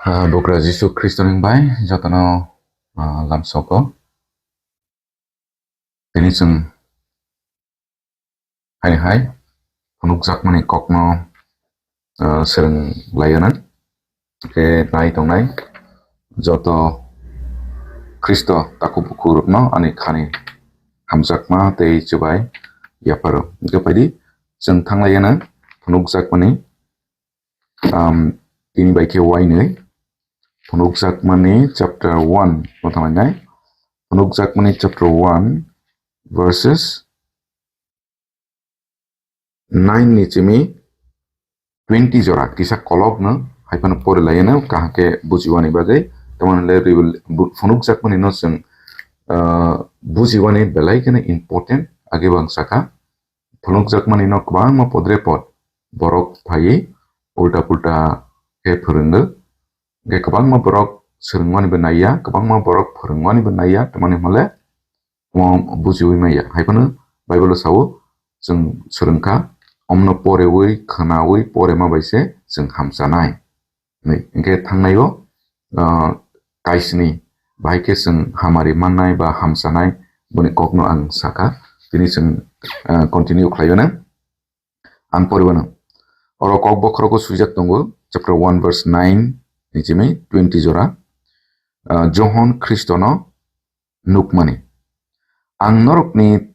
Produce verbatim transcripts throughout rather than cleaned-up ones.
Ah, Bugra Jisu Khristo ni bai jotono, ah, lamsogo. Tini chwng hai hai phunukjakmani kokno, ah, swrwng laiyana. Khe nai tongnai joto Khristo takhuk bukhurokno ani khani hamjakma tei chubai yapharo. Hwnkhe phaidi chwng thanglaiyana phunukjakmani, um, tini bai khe wainwi phunukjakmani chapter one no thanglainai. Phunukjakmani chapter one verses nine ni chimi twenty jora kisa kolokno hai phano pori laiyano kaham khe bujiwani bagwi. Tamoni le revel-, bu-, phunukjakmani no chwng, ah, bujiwani belai kheno important age bang saka. Phunukjakmani no kwbangma podre pod borok phaiwi ulta pulta khe phwrwngo. Hwnkhe kwbangma borok swrwngmani bo naiya, kwbangma borok phwrwngmani bo naiya, tamoni hwnle omo bujiwi maya. Hai phano Bible o sao, chwng swrwngkha, omno porewi, khwnawi, porema bai se chwng hamchanai. Hwnwi. Hwnkhe thangnaio, ah, kaisni bahai khe chwng hamari mannai ba hamchanai, boni kokno ang sakha. Tini chwng, ah, continue khlaiwino. Ang poriwino. Oro kok bokhorogo swijak tongo, chapter one verse nine ni chimi twenty jora. Ah, Johon Khristono nukmani. Ang norokni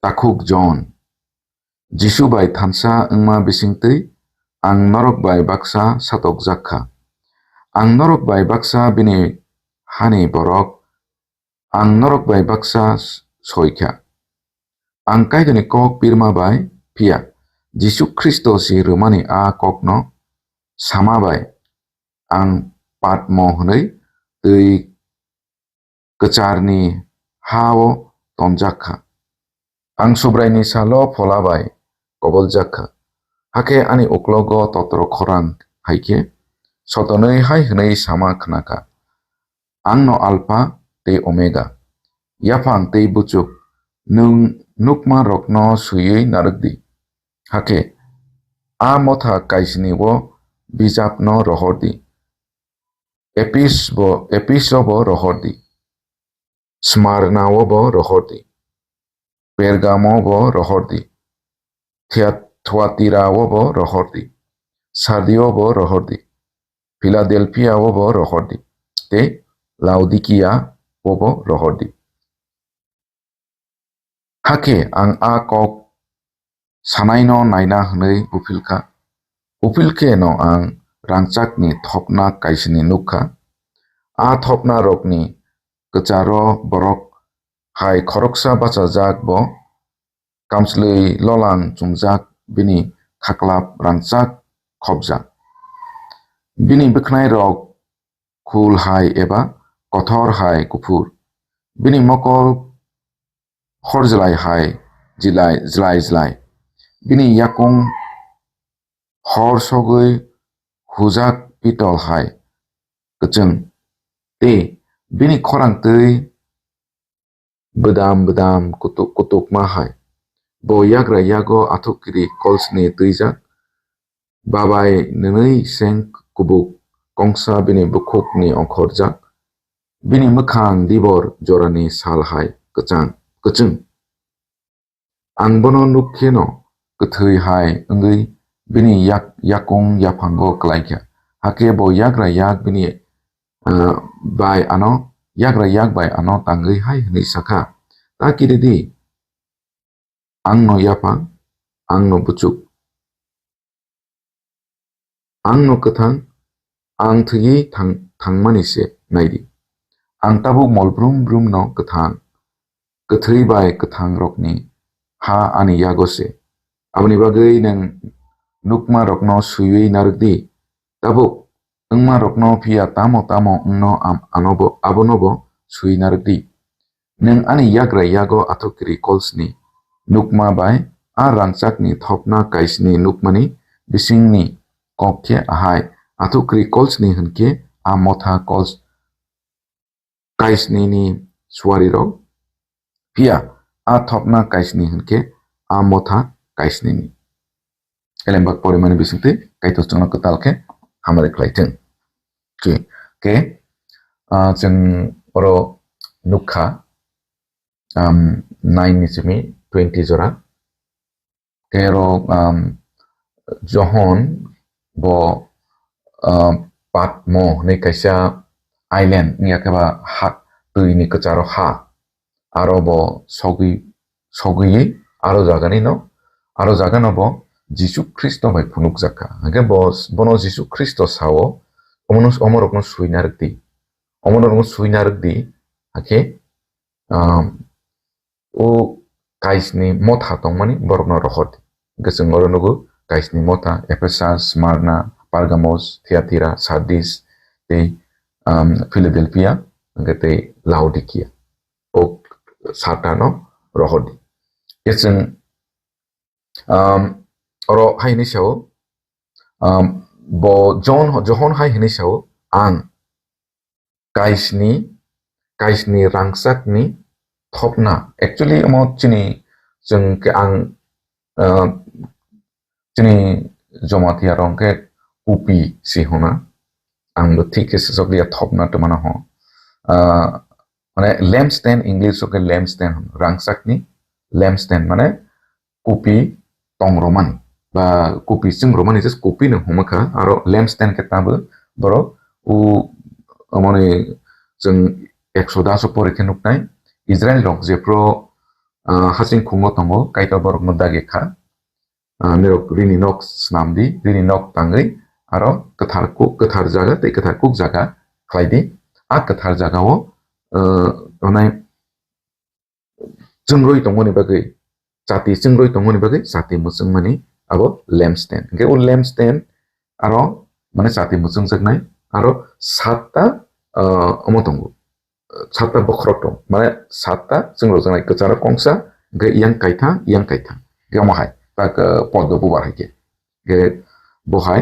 takhuk Johon, Jisu bai thansa wngma bisingtwi ang norok bai baksa satokjak kha. Ang norok bai baksa bini hani borok, ang norok bai baksa s-, soi kha. Ang Kaitorni kok pirma bai, phiya Jisu Khristo si rwmani a kokno sama bai ang Patmo hwnwi twi kwcharni ha-o tonjak kha. Ang Subraini salo phola bai koboljak kha. Hakhe ani uklogo totro khorang hai khe sotonwi hai hwnwi sama khna kha, "Angno Alpha tei Omega, yaphang tei buchuk, nwng nukmarokno swiwi narwk di." Hakhe a motha kaisni o bijapno rohor di. Epis bo, Episo bo rohor di. Smarna o bo rohor di. Pergamo bo rohor di. Thia-, Thuatira o bo rohor di. Sardio bo rohor di. Philadelphia o bo rohor di. Tei Laodikia o bo rohor di. Hakhe ang a kok sanaino naina hwnwi uphil kha. Uphil khe no ang rangchakni thopna kaisni nuk kha. A thopnarokni kwcharo borok hai khoroksa bachajak bo kamchlwi lolang chungjak bini khaklap rangchak khopjak. Bini bwkhwnairok khul hai eba kothor hai kuphur. Bini mokol horjlai hai jilai, jlai jlai. Bini yakung hor sogwi hujak pitol hai kwchwng. Tei bini khorang twi bwdam bwdam kutuk kutukma hai. Bo yagra yago athukiri kolsni twijak. Babai nwnwi seng kubuk kongsa bini bukhukni ongkhorjak. Bini mwkhang dibor jorani sal hai kwchang, kwchwng. Ang bono nuk kheno kwthwi hai wngwi bini yak-, yakung yaphango klai kha. Hakhe bo yagra yak bini, ah, bai ano, yagra yak bai ano tangwi hai hwnwi sakha, "Ta kiri di, angno yaphang, angno buchuk." Ang no kwthang, ang thwiwi thang-, thangmani se nai di. Ang tabuk mol brum brum no kwthang, kwthwi bai kwthang rokni ha ani yago se. Aboni bagwi nwng nukma rokno swiwi narwk di. Tabuk wngma rokno phiya tamo tamo wngno am-, anobo, abonobo swi narwk di. Nwng ani yagra yago athukiri kolsni nukma bai a rangchakni thopna kaisni nukmani bisingni kok khe ahai, athukiri kolsni hwnkhe a motha kols kaisnini suarirok, phiya a thopna kaisni hwnkhe a motha kaisnini. Elembak porimani bisingtwi Kaitor chwngno kwtal khe hamari khlai thung. Ki, ke, ah, chwng oro nukha, um, nine ni simi twenty jora. Ke oro, um, Johon bo, um, Patmo hwnwi kaisa island wngya khe ba ha, twi ni kwcharo ha. Aro bo sogwi, sogwi aro jagani no, aro jagano bo Jisu Khristo bai phunukjak kha. Hwnkhe bo, bono Jisu Khristo sao, omono, omorokno suina rwk di. Omono rokno suina rwk di, hakhe, um, o kaisni motha tongmani borokno rohor di. Hwnkhe chwng oro nugo kaisni motha, Ephesus, Smyrna, Pergamos, Thyatira, Sardis, tei, um, Philadelphia, hwnkhe tei Laodicea. O sata no rohor di. Khe chwng, um, oro hai hwnwi sao, um, bo John, Johon hai hwnwi sao, ang kaisni, kaisni rangchakni thopna. Actually, omo chini chwng khe ang, uh, chini Jamatia rok khe kupi si hona. Ang bo thik khe swchok ya thopna twmano ho. Uh, mane lampstand, English o khe lampstand hono. Rangchakni lampstand mane kupi tong romani ba kupi chwng romani, just kupi no huma kha, aro lampstand khe tabuk borok u, amoni chwng Exodus o pore khe nuknai, Israel rok jephru, ah, hasing khungo tongo, Kaitor borokno dagi kha, ah, nirok rini nok snam di, rini nok tangwi aro kwthar kuk, kwthar jaga tei kwthar kuk jaga khlai di, a kwthar jaga o, ah, onai chwngrwi tongmani bagwi, chati chwngrwi tongmani bagwi chati mwchwngmani abo lampstand. Hwnkhe o lampstand aro mane chati mwchwngjaknai aro satta, ah, omo tongo. Satta bokhorok tong, mane satta chwngrokjaknai, kwcharo kongsa, hwnkhe yang kaithang, yang kaithang. Hwnkhe omo hai, tak, ah, poddo bubar hai khe. Hwnkhe bo hai,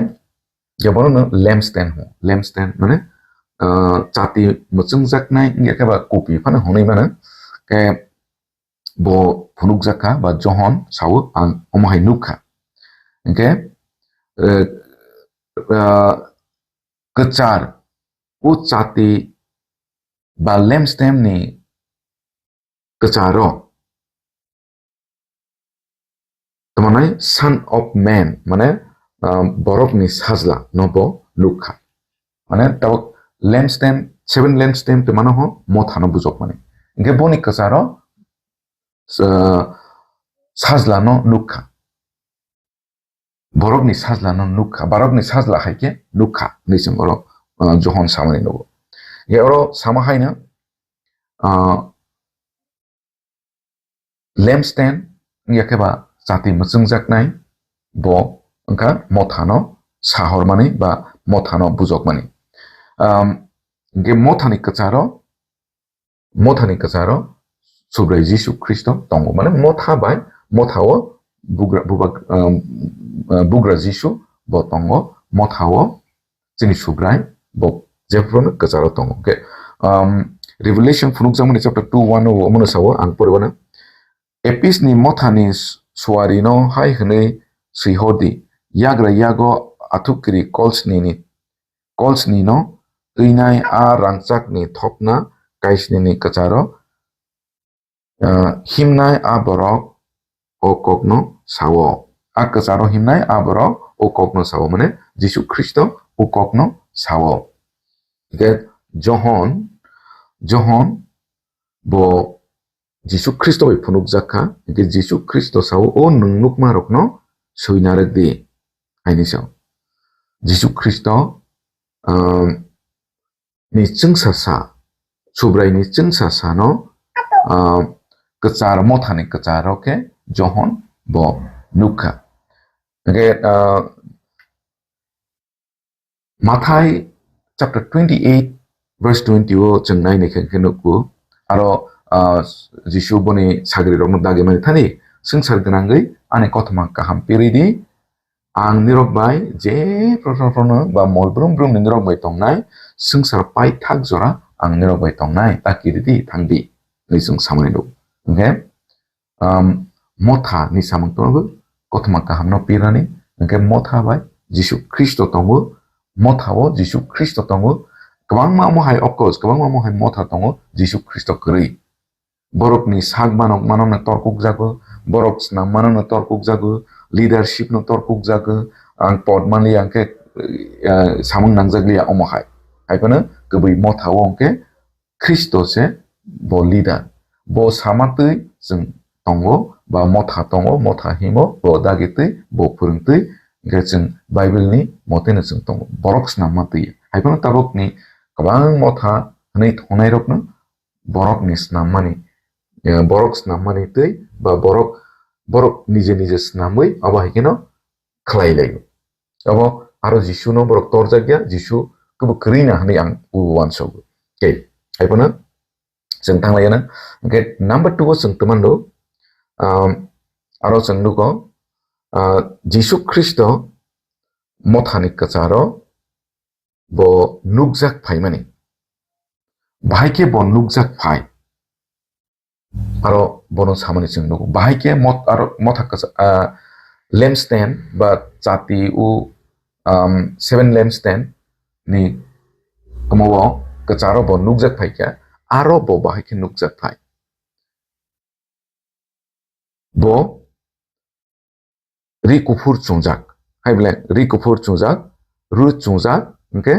je bono no lampstand ho. Lampstand mane, ah, chati mwchwngjaknai wngya khe ba kupi phano hwnwi mano. Khe bo phunukjak kha ba Johon sao, ang omo hai nuk kha. Hwnkhe, eh, ah, kwchar o chati ba lampstand ni kwcharo, tamo nai Son of Man, mane, ah, borokni sajla no bo nuk kha. Mane tabuk lampstand, seven lampstand twi mano ho, motha no bujok mani. Hwnkhe boni kwcharo, ah, sajla no nuk kha. Borokni sajla no nuk kha, borokni sajla hai khe nuk kha, hwnwi chwng oro, ah, Johon samani nugo. Hwnkhe oro sama haino, ah, lampstand wngya khe ba chati mwchwngjaknai, bo wngkha mothano sahormani ba mothano bujokmani. Um, hwnkhe mothani kwcharo, mothani kwcharo Subrai Jisu Khristo tongo. Mane motha bai, mothao bugra, buba, um, uh, bugra Jisu bo tongo, mothao chini Subrai bo jephruno kwcharo tongo. Hwnkhe, um, Revelation phunukjakmani chapter two one o omono sao, ang poriwana. Epis ni mothani suari no hai hwnwi swihor di, yagra yago athukiri kolsni ni, kolsni no twinai a rangchakni thopna kaisni ni kwcharo, ah, himnai a borok o kokno sao. A kwcharo himnai a borok o kokno sao, mane Jisu Khristo o kokno sao. Hwnkhe Johon, Johon bo Jisu Khristo bai phunukjak kha, hwnkhe Jisu Khristo sao, "O nwng nukma rokno soina rwk di," haini sao. Jisu Khristo, um, ni chwngsa sa, Subrai ni chwngsa sano, ah, kwchar, mothani kwcharo khe Johon bo nukha. Hwnkhe, ah, Mathai chapter twenty-eight verse twenty o chwng nai naikha khe nukgo. Aro, ah, Jisu boni sagrirokno dagimani thani, "Swngchar gwnangwi ani kothoma kaham pirwi di, ang nirok bai je prono prono ba mol brum brum ni nirok bai tongnai, swngchar paithak jora ang nirok bai tongnai, ta kiridi thangdi," hwnwi chwng samani nuk. Hwnkhe, um, motha ni samung tongbo kothoma kaham no pirani, hwnkhe motha bai Jisu Khristo tongo, motha o Jisu Khristo tongo. Kwbangma omo hai okkos, kwbangma omo hai motha tongo Jisu Khristo kwrwi. Borokni sak manok manokno torkuk jago, borok snam manokno torkuk jago, leadership no torkuk jago, ang pod manliya hwnkhe, eh, samung nangjak liya omo hai. Hai phano kwbwi motha o hwnkhe Khristo se bo leader. Bo sama twi chwng tongo, ba motha tongo, motha himo, bo dagi twi, bo phwrwng twi, hwnkhe chwng Bible ni mote no chwng tongo. Borok snamma twi. Hai phano tabuk ni kwbang motha hwnwi thongnai rokno borok ni snammani, eh, borok snammani twi ba borok, borok nije nije snamwi abo hai kheno khlai laio. Abo aro Jisu no borok torjak ya, Jisu kwbwi kwrwi na hwnwi ang uansogo. Okay, hai phano chwng thanglai na. Okay, number two o chwng twmando, um, aro chwng nugo, uh, Jisu Khristo mothani kwcharo bo nukjak phaimani. Bahai khe bo nukjak phai. Aro bono samani chwng nugo. Bahai khe mot-, aro motha kwcha-, ah, lampstand ba chati o, um, seven lampstand ni omo o kwcharo bo nukjak phai kha. Aro bo bahai khe nukjak phai. Bo ri kuphur chungjak. Hai bole ri kuphur chungjak, ru chungjak, hwnkhe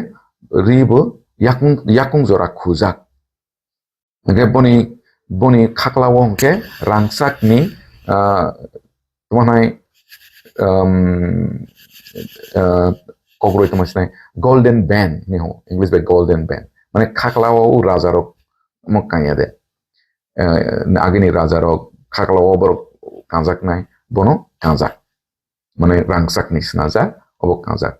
ri bo yakung, yakung jora khujak. Hwnkhe boni, boni khaklao hwnkhe rangchakni, ah, tamo hnai, um, ah, kokroi tamo sinai golden band ni ho, English bai golden band. Mane khaklao rajarok mo kanya de. Eh, agini rajarok khaklao borok kanjaknai, bono kanjak. Mane rangchakni sinajak, obo kanjak.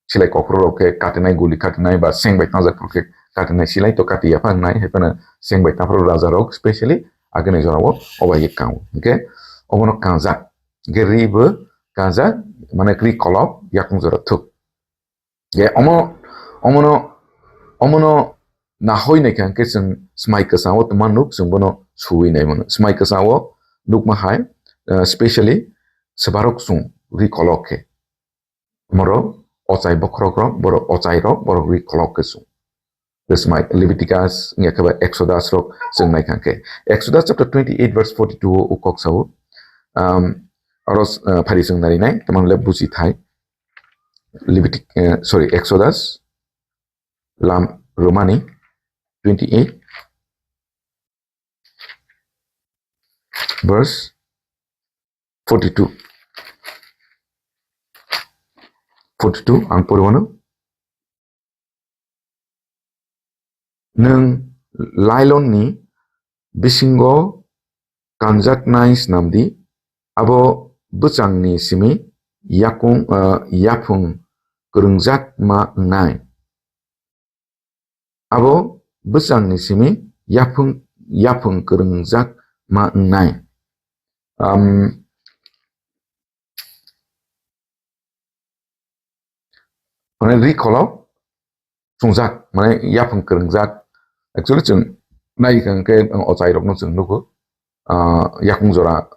Silai kokrorok khe katinai, guli katinai ba seng bai tangjak khe katinai, silai to kati yapha wngnai, hai phano seng bai taphro rajarok specially agini jorao obo hai khe kango. Hwnkhe obono kanjak. Hwnkhe ri bo kanjak, mane ri kolok yakung jora thuk. Hwnkhe omo, omono, omono nahoi naikha hwnkhe chwng smai kwchao tongma nuk, chwng bono suwi nai mano. Smai kwchao nukma hai, eh, specially swbarok chwng ri kolok khe. Omorok ochai bokhorok rok, borok ochai rok, borok ri kolok khe chwng. Tei smai Leviticus, wngya khe ba Exodus rok chwng nai kha khe. Exodus chapter twenty-eight verse forty-two o kok sao. Um, aro, uh, phari chwng nari nai, tamo le buchi thai. Levitic-, uh, sorry, Exodus, lam Romani twenty-eight, verse forty-two. Forty-two, ang pori mano. Nwng lailonni bisingo kanjaknai snamdi, abo bwchangni simi yakung, ah, yaphung kwrwngjak ma wngnai. Abo bwchangni simi yaphung, yaphung kwrwngjak ma wngnai. Um, mane ri kolok chungjak, mane yaphung kwrwngjak. Actually, chwng nai kha hwnkhe, ang ochai rokno chwng nugo, ah, yakung jora,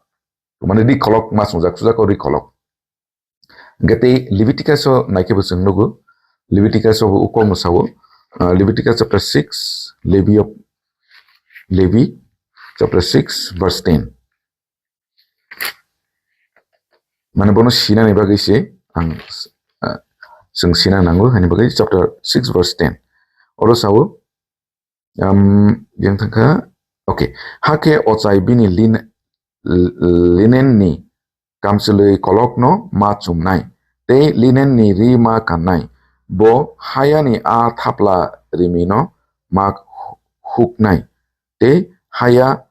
mane ri kolok ma chungjak, chujak o ri kolok. Hwnkhe tei Leviticus o naikhe bo chwng nugo. Leviticus o bo uko mwsao, ah, Leviticus chapter six, Levi of, Levi chapter six verse ten. Mane bono sinani bagwi se ang, ah, chwng sina nango, hani bagwi chapter six verse ten. Oro sao, um, yang thangkha, okay. Hakhe ochai bini lin-, l-, linen ni kamchwlwi kolokno ma chumnai, tei linen ni ri ma kannai, bo hayani a thapla rimino ma hu-, huknai, tei haya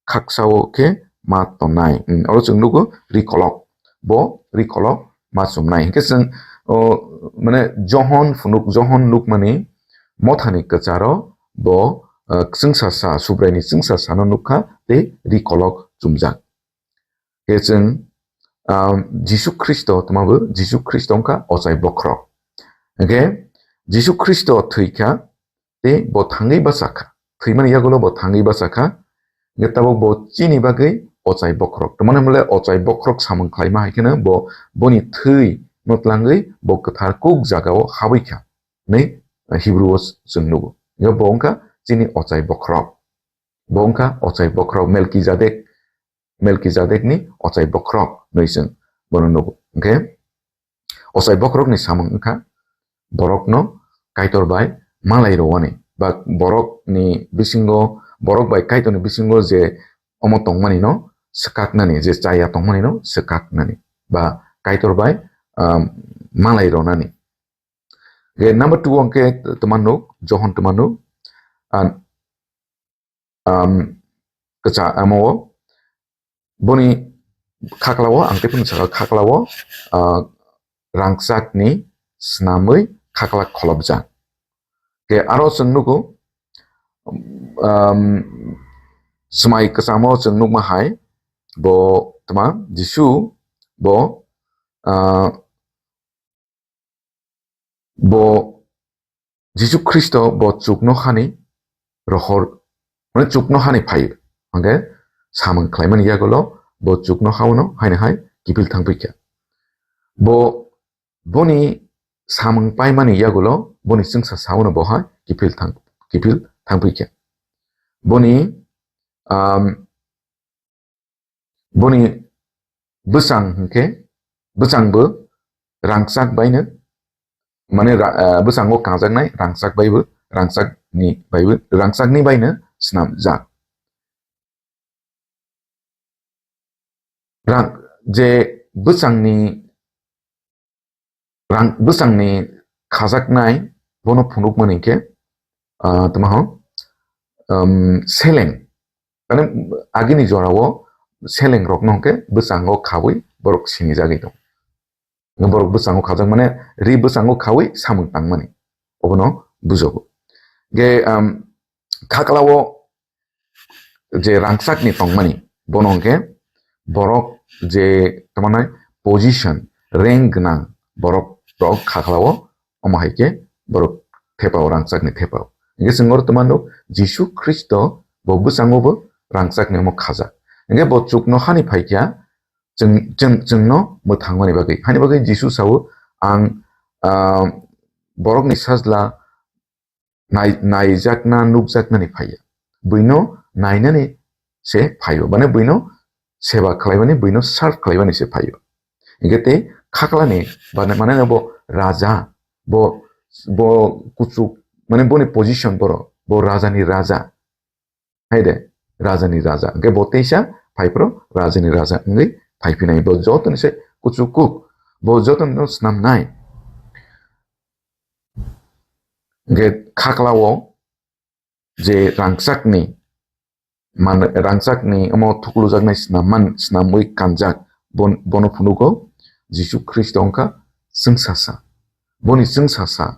khaksao khe ma tonnai. Hmm, oro chwng nugo ri kolok, bo ri kolok ma chumnai. Hinkhe chwng, o, mane Johon phunuk, Johon nukmani mothani kwcharo bo, eh, chwngsa sa, Subraini chwngsa sano nukha tei ri kolok chumjak. Khe chwng, ah, Jisu Khristo, tma bo Jisu Khristo wngkha ochai bokhorok. Hwnkhe Jisu Khristo thwikha, tei bo thangwi bachakha. Thwimani yagulo bo thangwi bachakha. Hwnkhe tabuk bo chini bagwi ochai bokhorok. Tamani hwnle ochai bokhorok samung khlaima hai kheno bo, boni thwi no tlangwi bo kwthar kuk jagao habwi kha, hinwi Hebrew o chwng nugo. Bo wngkha chini ochai bokhorok. Bo wngkha ochai bokhorok Melkizedek, Melkizedekni ochai bokhorok hinwi chwng bono nugo. Hwnkhe ochai bokhorokni samung wngkha borokno Kaitor bai malai rwani, ba borokni bisingo, borok bai Kaitorni bisingo je omo tongmani no swkaknani, je chaya tongmani no swkaknani, ba Kaitor bai, um, malai rwnani. Ge number two hwnkhe twma nuk, Johon twma nuk, an, um, kwcha amo o boni khaklao, ang tei phano sakha khaklao, ah, rangchakni snamwi khaklak kholopjak. Ke aro chwng nugo, um, swmai kwchamo chwng nukma hai, bo twma Jisu bo, ah, bo Jisu Khristo bo chuknohani rohor, mane chuknohani phaio. Hwnkhe samung khlaimani yagulo bo chuknohao no haino hai kiphil thangphi kha. Bo boni samung paimani yagulo boni chwngsa sao no bo hai kiphil thang, kiphil thangphi kha. Boni, um, boni bwsang hwnkhe, bwsangbo rangchak baino, mane ra-, ah, bwsango kangjaknai rangchak baibo, rangchakni baibo, rangchakni baino snamjak. Rang-, je bwsangni rang-, bwsangni khajaknai bono phunukmani khe, ah, tamo ho, um, seleng. Mane agini jorao seleng rokno hwnkhe bwsango khawi borok sinijagwi tong. Borok bwsango khajak mane ri bwsango khawi samung tangmani. Obono bujogo. Ge, um, khaklao je rangchakni tongmani, bono hwnkhe borok je tamanai position, rank gwnang borok rok khaklao, omo hai khe borok thepao, rangchakni thepao. Hwnkhe chwng oro twmano Jisu Khristo bo bwskango bo rangchakni omo khajak. Hwnkhe bo chuknohani phaikha chwng, chwng, chwngno mwthangmani bagwi. Hani bagwi Jisu sao, "Ang, ah, borokni sajla nai-, naijakna, nukjaknani phaiya. Buino nainani se phaio." Mane buino seba khlaimani, buino serve khlaimani se phaio. Hingke tei khaklani bana-, mane bo raja, bo, bo kuchuk, mane boni position boro, bo rajani raja. Hai de, rajani raja. Hingke bo teisa phaiphro rajani raja wngwi phaiphinai. Bo jotoni se kuchuk kuk, bo jotono snamnai. Hingke khaklao je rangchakni, man-, rangchakni omo thuklujaknai snamman-, snamwi kanjak, bon-, bono phunugo Jisu Khristo wngkha chwngsasa. Boni chwngsasa.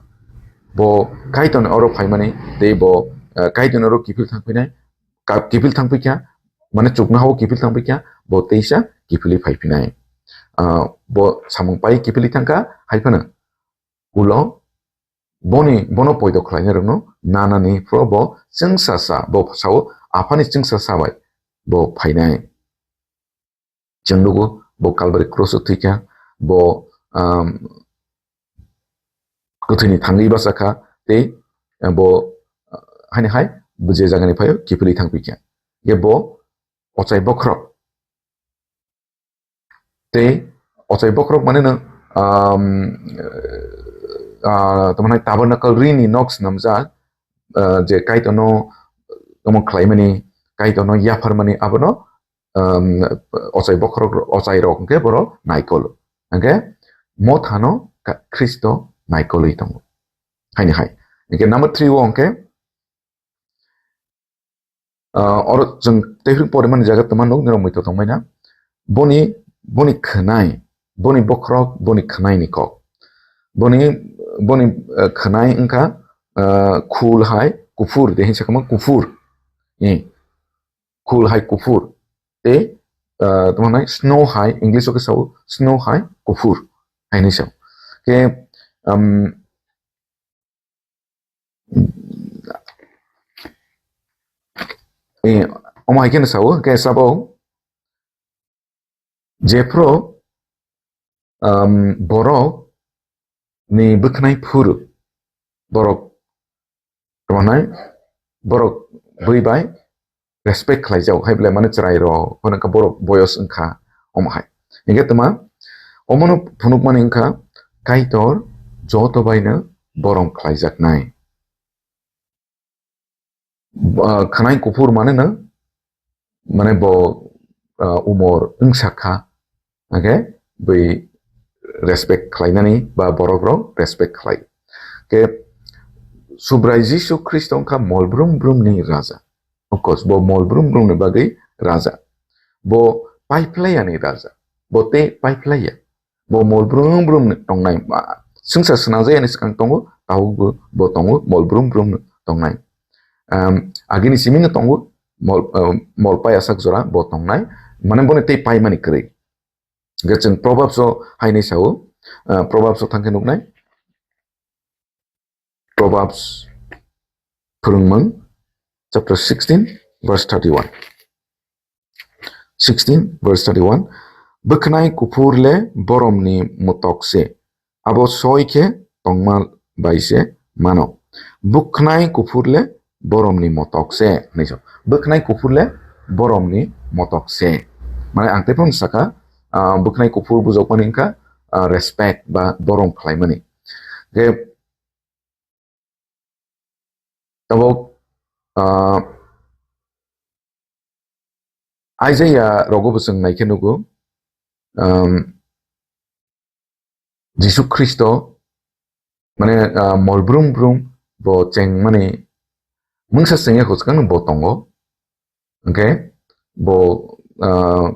Bo Kaitorni oro phaimani tei bo, eh, Kaitorni oro kiphil thangphinai, ka-, kiphil thangphi kha, mane chuknohao kiphil thangphi kha, bo teisa kiphilwi phaiphinai. Ah, bo samung pai kiphilwi thangkha, hai phano ulo boni, bono poito khlainai rokno nanani phro bo chwngsasa, bo sao aphani chwngsasa bai bo phainai. Chwng nugo bo Kalbari cross o thwikha, bo, um, kwthwini thangwi bachakha tei, eh, bo, eh, haini hai bo je jagani phaio kiphilwi thangphi kha. Ye bo ochai bokhorok. Tei ochai bokhorok mane no, um, ah, tamo hai tabernacle rini nok swnamjak, ah, je Kaitorno omo khlaimani, Kaitorno yapharmani abono, um, ochai bokhorok, ochai rok hwnkhe boro naikol. Hwnkhe mothano ka-, Khristo naikolwi tongo. Haini hai. Hwnkhe number three o hwnkhe, ah, oro chwng teiphru porimani jaga twma nuk, nirok muitok tongmani na. Boni, boni khwnai, boni bokhorok, boni khwnaini kok. Boni, boni, eh, khwnai wngkha, eh, khul hai kuphur, de hinsa kama kuphur. Eh, khul hai kuphur. Tei, eh, tamo nai snow hai, English o khe sao snow hai kuphur. Haini sao. Ke, um, Eh, omo hai kheno sao, hwnkhe sabo, jephru um, borok ni bwkhnai phuru borok tongmani borok bui bai respect khlai jago hai belai mani chwrai rok hwnwi kha borok boyos wngkha omo hai. Hinkhe tma omono phunukmani wngkha Kaitor joto baino borom khlaijaknai. Ba, khwnai kuphur mane no, mane bo, ah, umor wngsa kha, hwnkhe bui respect khlainani ba borok rok respect khlai. Ke Subrai Jisu Khristo wngkha mol brum brum ni raja. Of course, bo mol brum brum ni bagwi raja. Bo paiphlai yani raja. Bo tei paiphlai ya. Bo mol brum brum ni tongnai. Ba, swngsa swnajak yani swkang tongo, tabuk bo, bo tongo, mol brum brum ni tongnai. Um, agini simi no tongo, mol, um, mol paiyasak jora bo tongnai. Mane boni tei paimani kwrwi. Hwnkhe chwng Proverbs o hainwi sao, uh, Proverbs o thangkhe nuknai. Proverbs, Phwrwngmung, chapter sixteen, verse thirty-one. Sixteen, verse thirty-one. Bwkhnai kuphur le boromni motok se, abo soi khe tongma bai se mano. Bwkhnai kuphur le boromni motok se, hinwi sa. Bwkhnai kuphur le boromni motok se. Mane ang tei phano saka, ah, bwkhnai kuphur bujokmani wngkha, ah, respect ba borom khlaimani. Hwnkhe tabuk, ah, Isaiah rogo bo chwng naikhe nugo, um, Jisu Khristo, mane, ah, mol brum brum bo chengmani mungsa chengya kho swkang bo tongo. Hwnkhe bo, ah,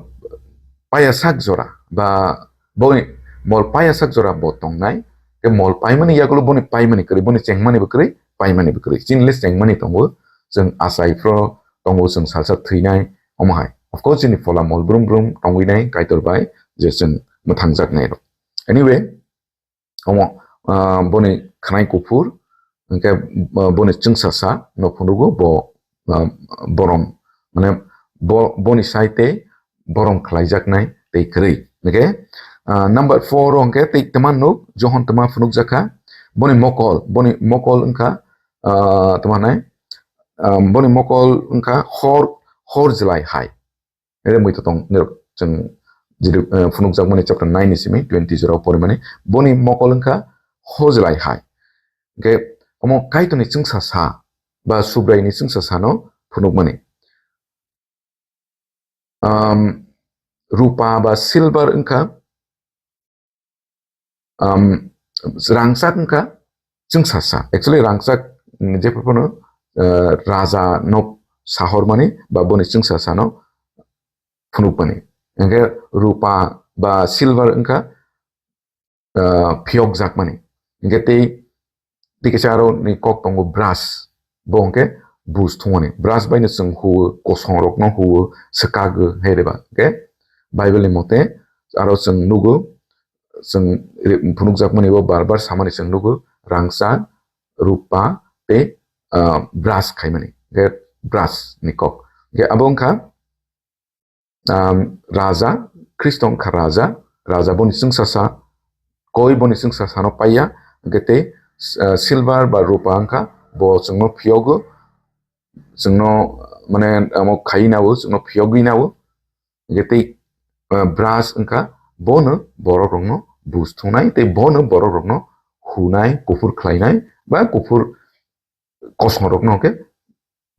paiyasak jora ba boni mol paiyasak jora bo tongnai. Ke mol paimani yagulo boni paimani kwrwi, boni chengmani bo kwrwi, paimani bo kwrwi. Chini le chengmani tongo, chwng achai phro tongo, chwng salsa thwinai, omo hai. Of course, chini phola mol brum brum tongwi nai Kaitor bai je chwng mwthangjaknai rok. Anyway, omo, ah, boni khwnai kuphur, hwnkhe, ah, boni chwngsasa no phunugo bo, ah, borom, mane bo, boni sai tei borom khlaijaknai tei kwrwi. Hwnkhe, ah, number four o hwnkhe tei tma nuk, Johon tma phunukjakha, boni mokol, boni mokol wngkha, ah, tma hwnai, ah, boni mokol wngkha hor, hor jlai hai. Ere mui totong nirok chwng jiri, eh, phunukjakmani chapter nine ni simi twenty jora porimani. Boni mokol wngkha hojlai hai. Hwnkhe omo Kaitorni chwngsa sa ba Subraini chwngsa sano phunukmani. Um, rupa ba silver wngkha um, rangchak wngkha chwngsasa. Actually, rangchak, mm, jephru phano, uh, raja no sahormani ba boni chwngsasano phunukmani. Hwnkhe rupa ba silver wngkha, uh, phiyokjakmani. Hwnkhe tei, tei kisa aro ni kok tongo brass. Bo hwnkhe bus thumani. Brass bai no chwng huo, kosong rok no huo, swkago, hai reba. Hwnkhe Bible ni mote aro chwng nugo, chwng re-, phunukjakmani bo bar bar samani chwng nugo, rangchak, rupa tei, ah, brass khaimani. Hwnkhe brass ni kok. Hwnkhe abo wngkha, um, raja, Khristo wngkha raja, raja boni chwngsasa, koi boni chwngsasano paiya, hwnkhe tei, ah, silver ba rupa wngkha, bo chwngno phiyogo, chwngno, mane, amo khaiwi nao, chwngno phiyogwi nao, hwnkhe tei, ah, brass wngkha, bono borok rokno bus thungnai, tei bono borok rokno hunai, kuphur khlainai, ba kuphur kosong rokno hwnkhe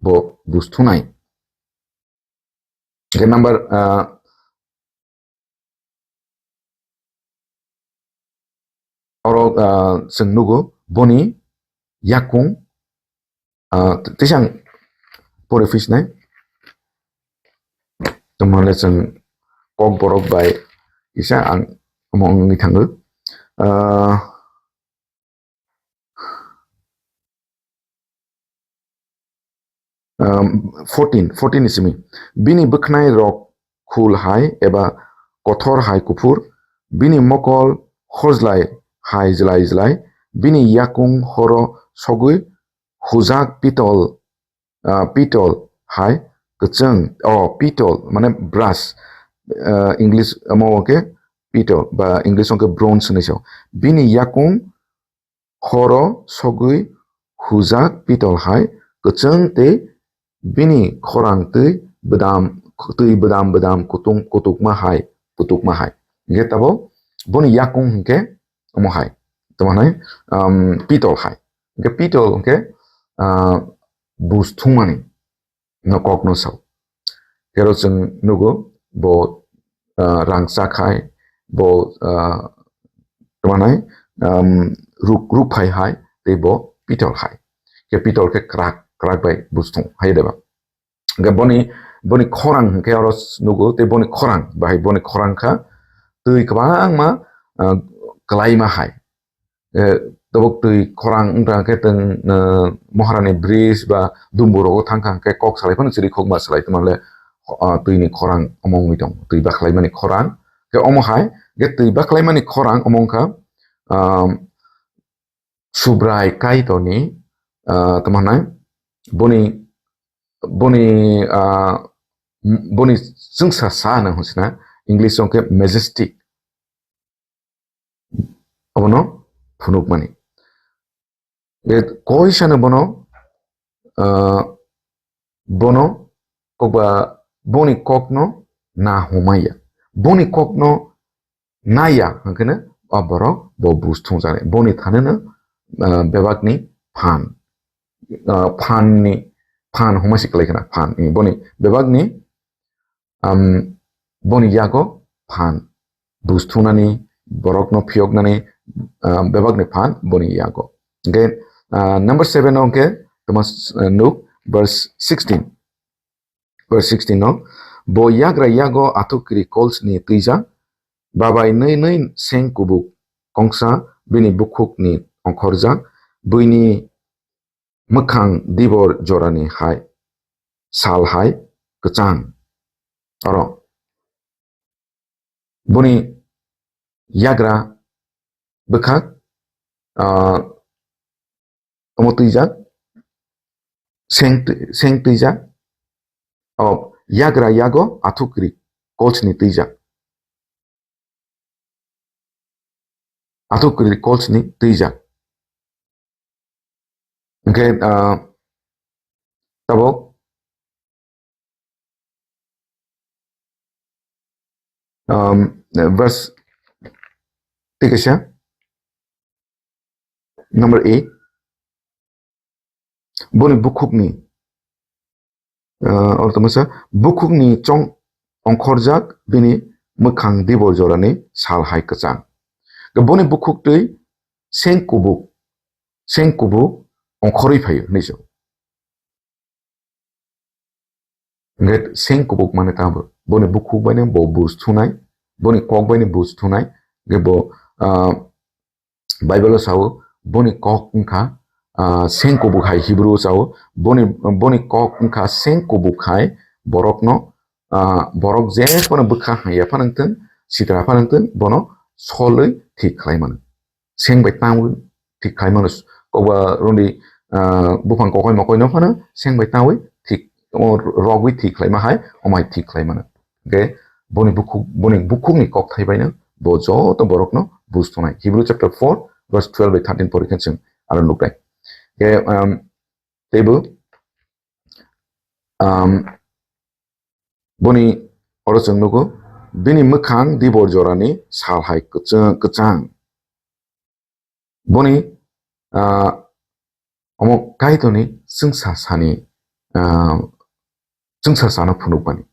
bo bus thungnai. Hwnkhe number, ah, oro, ah, chwng nugo boni yakung, ah, t-, tisa ang pore phisnai. Tongmole chwng kok borok bai kisa ang omo wngwi thango. Ah, um, fourteen, fourteen ni simi. Bini bwkhnai rok khul hai eba kothor hai kuphur, bini mokol hojlai hai jlai jlai, bini yakung horo sogwi hujak pitol, ah, pitol hai kwchwng, oh, pitol, mane brass, ah, English amo khe pitol ba English hwnkhe bronze hinwi sao. Bini yakung horo sogwi hujak pitol hai kwchwng tei bini khorang twi bwdam, twi bwdam bwdam kutung-, kutukma hai, kutukma hai. Hwnkhe tabo boni yakung hwnkhe omo hai, tamo hinai, um, pitol hai. Hwnkhe pitol hwnkhe, ah, bus thumani no kok no sao. Tero chwng nugo bo, ah, rangchak hai, bo, ah, tamo hinai, um, ruk, ruk phai hai, tei bo pitol hai. Khe pitol khe krak, krak bai bus thung hai deba. Hwnkhe boni, boni khorang hwnkhe oro nugo, tei boni khorang, bahai boni khorang kha twi kwbangma, ah, kwlaima hai. Eh, tabuk twi khorang wngkha khe tong, eh, Maharani bridge ba Dumbu rogo thangkha hwnkhe kok salai phano chiri khokma salai tongmale, ah, twini khorang omo wngwi tong, twi bakhlaimani khorang. Khe omo hai, khe twi bakhlaimani khorang omo wngkha, ah, Subrai Kaitorni, ah, tamo hinai, boni, boni, ah, boni chwngsa sa hinwi hwnsina, English hwnkhe majestic. Abono phunukmani. Be koisano bono, ah, bono kokba boni kokno na humaya. Boni kokno naya hwnkhe no o borok bo bus thungjaknai. Boni thani no, ah, bebakni phan. Ah, phanni, phan humasi kwlai khna, phan. Boni bebakni, um, boni yago phan. Bus thungnani, borokno phiyoknani, um, bebakni phan boni yago. Hwnkhe, ah, number seven o hwnkhe tamo, ah, nuk verse sixteen. Verse sixteen no, bo yagra yago athukiri kolsni twijak, babai nwi nwi seng kubuk kongsa bini bukhukni ongkhorjak, buini mwkhang dibor jorani hai, sal hai kwchang. Oro boni yagra bwkhak, ah, omo twijak, seng twi-, seng twijak, o yagra yago athukiri kolsni twijak. Athukiri kolsni twijak. Hwnkhe, ah, tabuk, um, verse tei kaisa, number eight, boni bukhukni, ah, oro tongmasa, bukhukni chong ongkhorjak bini mwkhang dibor jorani sal hai kwchang. Boni bukhuk twi seng kubuk, seng kubuk ongkhorwi phaio hinwi se. Hwnkhe seng kubuk mane tamo boni bukhuk baino bo bus thunai, boni kok baino bus thunai, hwnkhe bo, ah, Bible o sao boni kok wngkha, ah, seng kubuk hai Hebrew o sao boni, boni kok wngkha seng kubuk hai borokno, ah, borok je phano bwkha hamya phano wngthung, sitra phano wngthung, bono solwi thik khlai mano. Seng bai tangwi thik khlai mano. Kokba rwngdi, ah, buphang kokoi mokoi no phano seng bai tangwi thik, o, rogwi thik khlaima hai, omo hai thik khlai mano. Hwnkhe boni bukhuk, boni bukhukni kokthai baino bo joto borokno bus thunai. Hebrew chapter four verse twelve bai thirteen pori khe chwng aro nuknai. Hwnkhe, um, teibo, um, boni oro chwng nugo, bini mwkhang dibor jorani sal hai kwchang, kwchang. Boni, ah, omo Kaitorni chwngsa sani, ah, chwngsa sano phunukmani.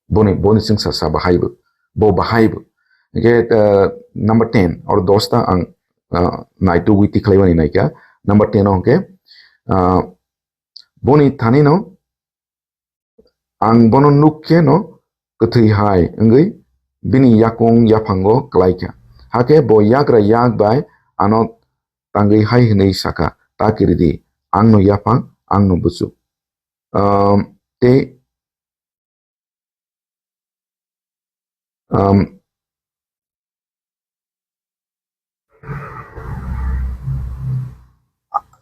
Boni, boni chwngsa sa bahai bo, bo bahai bo. Hwnkhe, ah, number ten, or dosta ang, ah, naitugwi tikhlaiwani naikha. Number ten o hwnkhe, ah, boni thanino Ang bono nuk khe no kwthwi hai wngwi bini yakung yaphango klai kha. Hakhe bo yagra yak bai ano tangwi hai hwnwi sa kha, "Ta kiri di, ang no yaphang, ang no buchuk." Um, tei, um,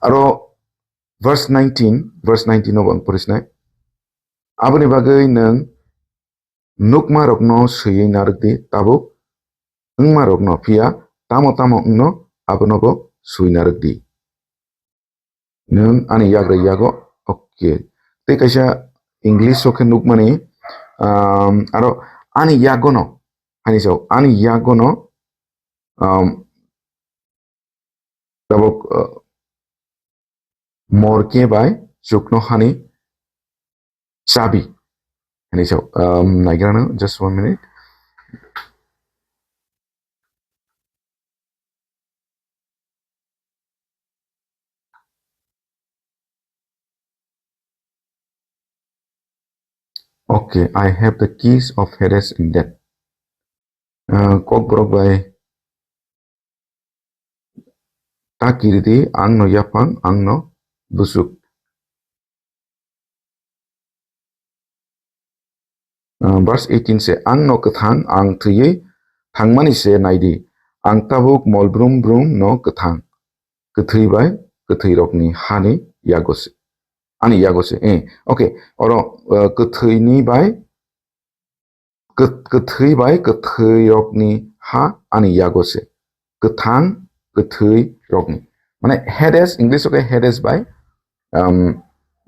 aro verse nineteen, verse nineteen no bo ang pori sinai. Aboni bagwi nwng nukma rokno swiwi narwk di, tabuk wngmarokno, phiya tamo tamo wngno abonobo suina rwk di. Nwng ani yagra yago, okay. Tei kaisa English o khe nukmani, um, aro ani yagono, hani sao, ani yagono, um, tabuk, uh, morke bai chukno hani chabi. Hani sao, um, naigrano, just one minute. Okay, I have the keys of Hades and death. Uh, Kokborok bai ta kiridi, ang no yaphang, ang no busuk. Uh, verse eighteen se, ang no kwthang, ang thwiwi thangmani se naidi, ang tabuk mol brum brum no kwthang, kwthwi bai kwthwi rokni hani yago se, ani yago se. Eh, okay, oro, uh, kwthwini bai, kwth-, kwthwi bai kwthwi rokni ha ani yago se. Kwthang, kwthwi rokni. Mane Hades, English o khe Hades bai, um,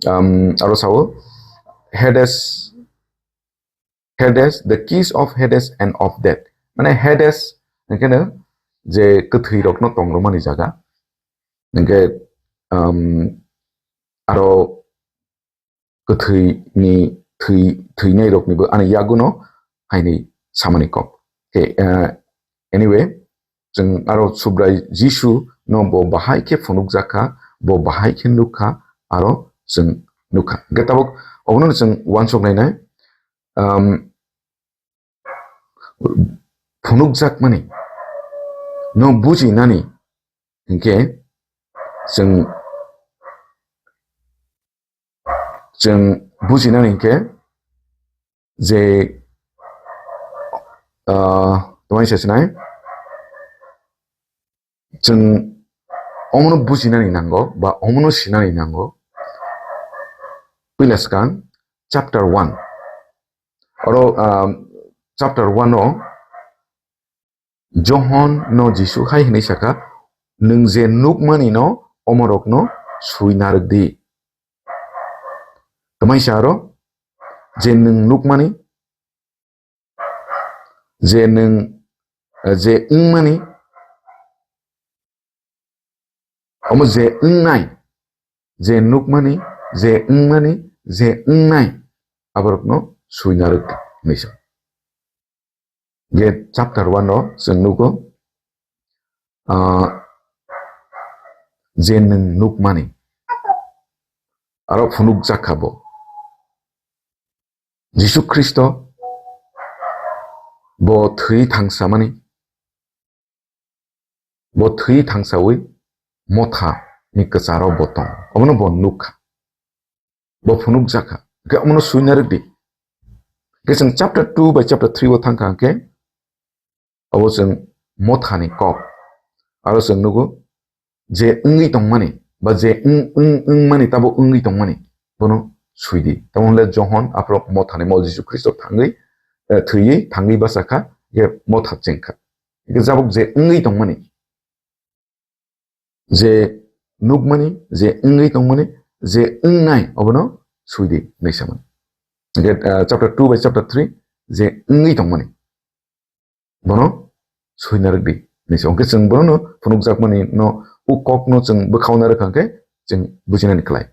um, aro sao, Hades, Hades, the keys of Hades and of death. Mane Hades, hwnkhe no je kwthwi rokno tongrwmani jaga. Hwnkhe, um, aro kwthwini, thwi-, thwinairoknibo ani yaguno haini samani kok. Khe, eh, anyway, chwng aro Subrai Jisu no bo bahai khe phunukjak kha, bo bahai khe nuk kha, aro chwng nuk kha. Hwnkhe tabuk obono chwng uansuk nainai, um, phunukjakmani no bujinani hwnkhe chwng, chwng bujinani hwnkhe je, ah, tongmani sasinai, chwng omono bujinani nango ba omono sinani nango. Puila swkang chapter one. Oro, ah, chapter one o Johon no Jisu hai hwnwi saka, "Nwng je nukmani no omorokno sui narwk di." Tamaisa aro je nwng nukmani, je nwng, eh, je wngmani, omo je wngnai, je nukmani, je wngmani, je wngnai, aborokno sui narwk di, hwnwi sa. Je chapter one o chwng nugo, ah, je nwng nukmani, aro phunukjak kha bo. Jisu Khristo bo thwi thangsamani, bo thwi thangsawi motha ni kwcharo bo tong, obono bo nuk kha, bo phunukjak kha, hwnkhe omono sui narwk di. Hwnkhe chwng chapter two bai chapter three o thang kha hwnkhe, abo chwng mothani kok. Aro chwng nugo je wngwi tongmani, ba je wng, wng, wngmani tabo wngwi tongmani, bono sui di. Tamo hwnle Johon aphro mothani mol Jisu Khristo thangwi, eh, thwiwi thangwi basa kha, je motha cheng kha. Hwnkhe jabok je wngwi tongmani, je nukmani, je wngwi tongmani, je wngnai, obono sui di, hwnwi samani. Hwnkhe, ah, chapter two bai chapter three, je wngwi tongmani, bono sui narwk di, hwnwi sa. Hwnkhe chwng bono phunukjakmani no, o kokno chwng bwkhauna rwkha hwnkhe chwng bujinani khlai.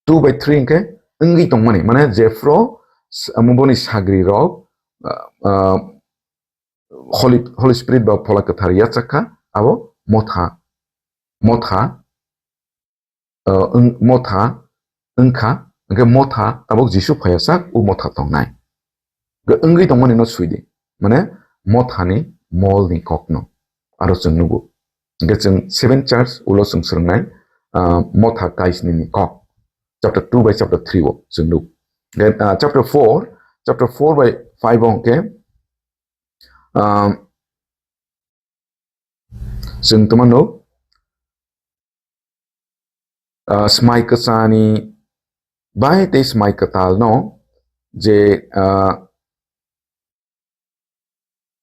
Two bai three hwnkhe wngwi tongmani, mane jephru s-, boni sagri rok, ah, ah, Holy, Holy Spirit ba Phola Kwthar yachak kha, abo motha, motha, uh, wng-, motha wngkha, hwnkhe motha tabuk Jisu phaiyasak o motha tongnai. Hwnkhe wngwi tongmani no sui di, mane mothani mol ni kok no aro chwng nugo. Hwnkhe chwng seven church ulo chwng swrwngnai, uh, motha kaisni ni kok, chapter two bai chapter three o chwng nuk. Then, uh, chapter four, chapter four bai five o hwnkhe, um, chwng tongmano, ah, Smai Kwchani bai tei Smai Kwtalno je, ah,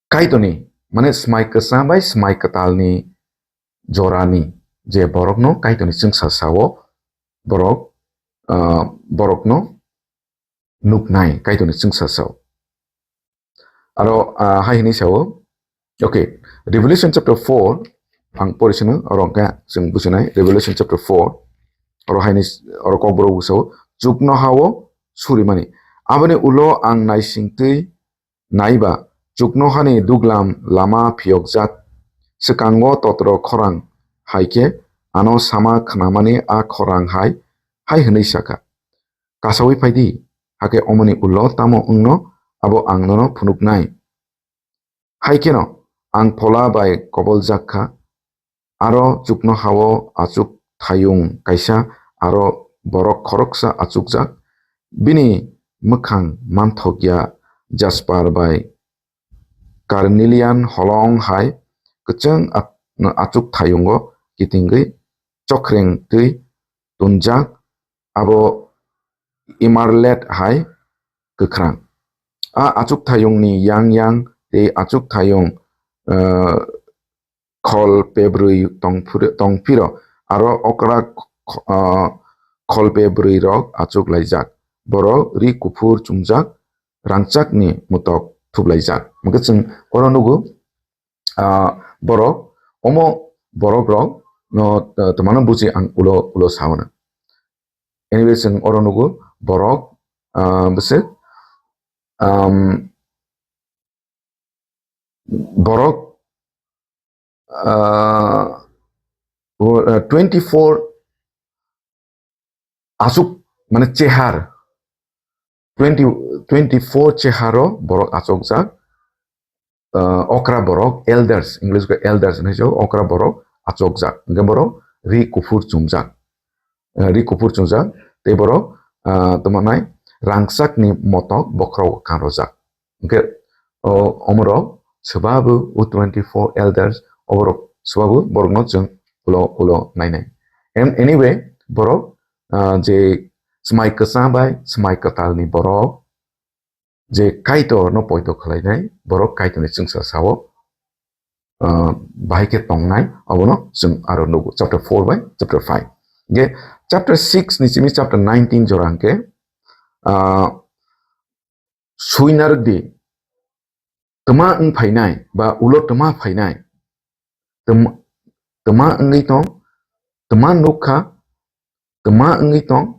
Kaitorni mane swmai kwchang bai swmai kwtalni jorani je borokno Kaitorni chwngsa sao, borok, ah, borokno nuknai Kaitorni chwngsa sao. Aro, ah, hai hwnwi sao, okay, Revelation chapter four, ang pori sino, oro hwnkhe chwng businai, Revelation chapter four, oro haini, oro kokborok sao, chuknohao surimani. Aboni ulo ang naisingtwi naiba, chuknohani duglam lama phiyokjak, swkango totro khorang, hai khe ano sama khnamani a khorang hai, hai hwnwi sakha, "Kasaui phai di, hakhe omoni ulo tamo wngno abo ang nono phunuknai." Hai kheno ang phola bai koboljak kha, aro chuknohao achuk thayung kaisa, aro borok khoroksa achukjak, bini mwkhang manthokya jasper bai carnelian holong hai kwchwng at-, achuk thayungo kitingwi chokreng twi tunjak, abo emerald hai kwkhrang. A achuk thayungni yang yang tei achuk thayung, eh, khol pebrwi tong phiro, tong phiro, aro okra kh-, ah, khol pebrwi rok achuk laijak. Borok ri kuphur chumjak, rangchakni mutok thup laijak. Hwnkhe chwng oro nugo, ah, borok, omo borok rok no, ah, twmano buji ang ulo, ulo sauna. Anyway, chwng oro nugo borok, ah, bwswk, um, borok, ah, o, ah, twenty four achuk, mane chehar, twenty, twenty four cheharo borok achukjak, ah, okra borok, elders, English ko elders hinwi sao, okra borok achukjak, hwnkhe borok ri kuphur chumjak, ah, ri kuphur chumjak, tei borok, ah, tamo nai rangchakni motok bokhorok kangrojak. Hwnkhe o omorok swbabu o twenty four elders, oborok swbabu borokno chwng ulo, ulo nainai. Em, anyway, borok, ah, je swmai kwchang bai swmai kwtalni borok je Kaitorno poito khlainai, borok Kaitorni chwngsa sao, ah, bahai khe tongnai, abono chwng aro nugo, chapter four bai chapter five. Ge chapter six ni simi chapter nineteen jora hwnkhe, ah, suinarwk di, twma wng phainai ba ulo twma phainai, twma, twma wngwi tong, twma nukha, twma wngwi tong,